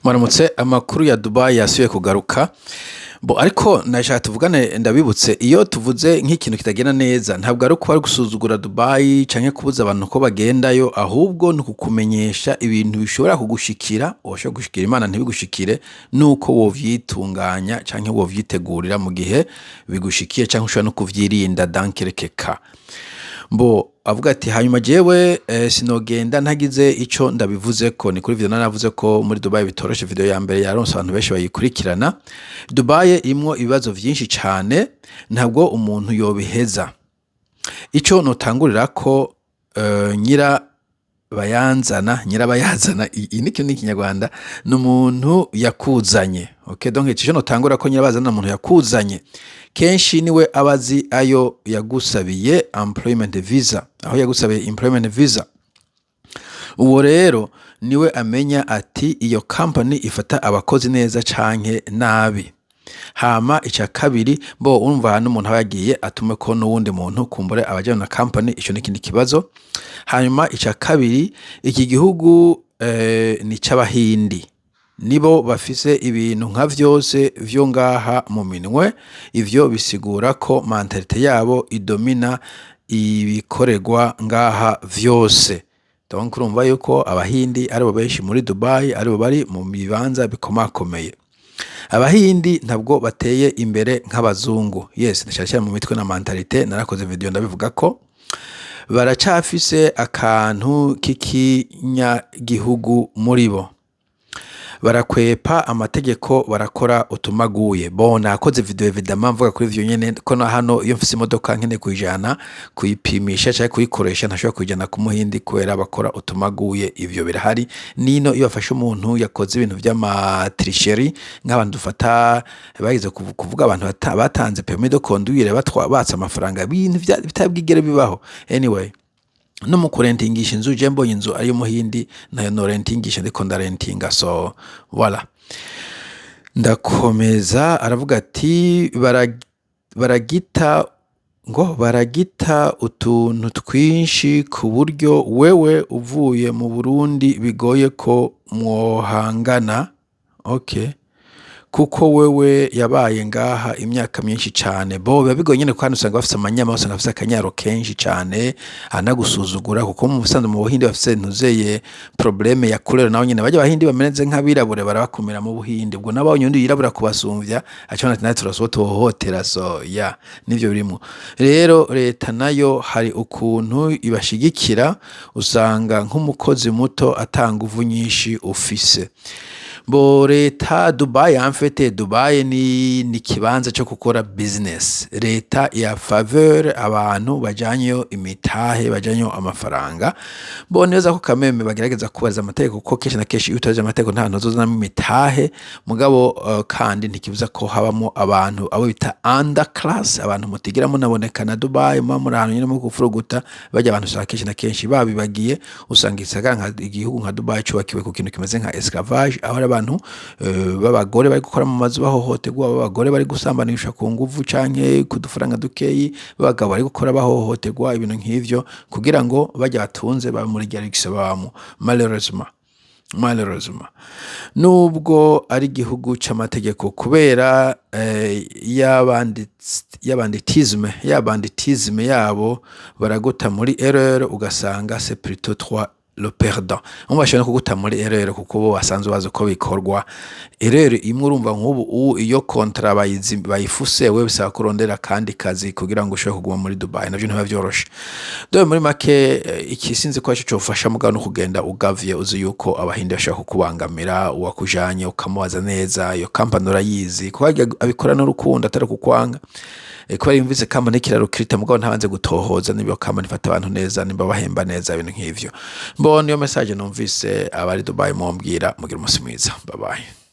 Mwaramutse. Amakuru ya Dubai yasubiye kugaruka bo, ariko nashaka tuvugane. Ndabibutse, iyo tuvuze nk'ikintu kitagenda neza, ntabwo ari ukuba ari gusuzugura Dubai canke kubuza abantu ko bagendayo, ahubwo ni ukukumenyesha ibintu bishobora kugushikira, woshobora gushikira Imana ntibigushikire, nuko wovyitunganya canke wovyitegurira mu gihe bigushikiye, canke ushobora no kuvyirinda dans quelque cas. Mbo avuga ati: "Hanyuma jewe sinogenda ntagize ico ndabivuzeko." Ni kuri video naravuze ko muri Dubai bitoroshe. Video ya mbere yaronse abantu benshi bayikurikirana. Dubai irimwo ibibazo vyinshi cane, ntabwo umuntu yobiheza. Ico notangurira ko nyira bayanzana, nyirabayazana, iyi ni ni ikinyarwanda, ni umuntu yakuzanye. Okay, donc ico notangura ko nyirabayazana ni umuntu yakuzanye. Kenshi niwe aba azi ayo yagusabiye employment visa, aho yagusabiye employment visa. Uwo rero niwe amenya ati iyo company ifata abakozi neza canke nabi. Hama ica kabiri, bo urumva n'umuntu aba yagiye atume ko n'uwundi muntu kumbure abajana na company, ico ni ikindi kibazo. Hanyuma ica kabiri, iki gihugu ni c'Abahindi, nibo bafise ibintu nka vyose vyo ngaha mu minwe. Ivyo bisigura ko mentalité yabo idomina ibikorerwa ngaha vyose. Donc urumva yuko Abahindi aribo benshi muri Dubai, aribo bari mu bibanza bikomakomeye. Abahindi ntabwo bateye imbere nk'abazungu, yes, cyane cyane mu mitwe na mentalité. Narakoze video ndabivuga ko baracafise akantu k'ikinyagihugu muri bo, barakwepa amategeko, barakora utumaguye. Bon, nakoze video évidemment mvuga kuri ivyo nyene, ko na hano iyo mfise imodoka nkeneye kuyijana kuyipimisha canke kuyikoresha, ntashobora kuyijana ku Muhindi kubera bakora utumaguye. Ivyo birahari nino. Iyo bafashe umuntu yakoze ibintu vy'ama tricheries, nk'abantu dufata bagize kuvuga abantu batanze permis de conduire batse amafaranga, ibintu bitabwigere bibaho. Anyway, no mu kurentingisha inzu, je mbonye inzu ari Umuhindi nayo norentingisha, ndiko ndarentinga. So voilà, ndakomeza. Aravuga ati baragita ngo baragita utuntu twinshi ku buryo wewe uvuye mu Burundi bigoye ko mwohangana, okay, kuko wewe yabaye ngaha imyaka myinshi cane. Bo biba bigoye nyene, kandi usanga bafise amanyama, usanga bafise akanyaro kenshi cane, anagusuzugura, kuko mu busanzwe mu Buhindi bafise ntuzeye problème ya couleur. Nabo nyene barya Abahindi bameze nk'abirabure barabakumira mu Buhindi. Ubwo nabonye undi yirabura kubasumvya, acabona ati natwe turasohoka tuhohotera. So yeah, nivyo birimwo. Rero leta nayo hari ukuntu ibashigikira, usanga nk'umukozi muto atanga nguvu nyinshi ufise. Bo leta Dubai, en fait Dubai ni kibanza cyo gukora business. Leta ya faveur abantu bajanyeyo imitahe, bajanyeyo amafaranga. Bo neza ko kameme bagerageza kubariza amategeko, kuko kenshi na kenshi iyo utaje amategeko nta hantu uzozanamo imitahe. Mugabo kandi ntikibuza ko habamo abantu abo bita under class, abantu mutigira munaboneka na Dubai, muba muri ahantu nyine mu kufuruguta. Bajya abantu usanga kenshi na kenshi babibagiye. Usanga isagara nka igihugu nka Dubai cubakiwe ku kintu kimeze nka esclavage, aho hari abantu b'abagore bari gukora mu mazu bahohoterwa, b'abagore bari gusambanisha ku nguvu canke ku dufaranga dukeyi, b'abagabo bari gukora bahohoterwa, ibintu nk'ivyo, kugira ngo bajya batunze babe muri rya luxe babamwo. Malheureusement, nubwo ari igihugu c'amategeko, kubera ya banditisme yabo, baraguta muri erreur, ugasanga c'est plutôt toi le perdant. Umva, bashobora no kuguta muri erreur kuko bo basanzwe bazi uko bikorwa. Erreur imwe, urumva nk'ubu iyo contrat bayifuse, wewe bisaba kurondera akandi kazi kugira ngo ushobore kuguma muri Dubai, navyo ntibiba vyoroshe. Dore muri make, iki sinzi ko arico cofasha, mugabo no kugenda ugavye, uzi yuko Abahindi bashobora kukubangamira. Uwakujanye ukamubaza neza, iyo company urayizi, kuko harya abikora n'urukundo atari kukwanga. Kubera yumvise company kirarukirita, mugabo ntabanze gutohoza niba iyo company ifata abantu neza, nimba bahemba neza, ibintu nk'ivyo. Mbona iyo message numvise abari Dubai mumbwira. Mugira umunsi mwiza, bye bye.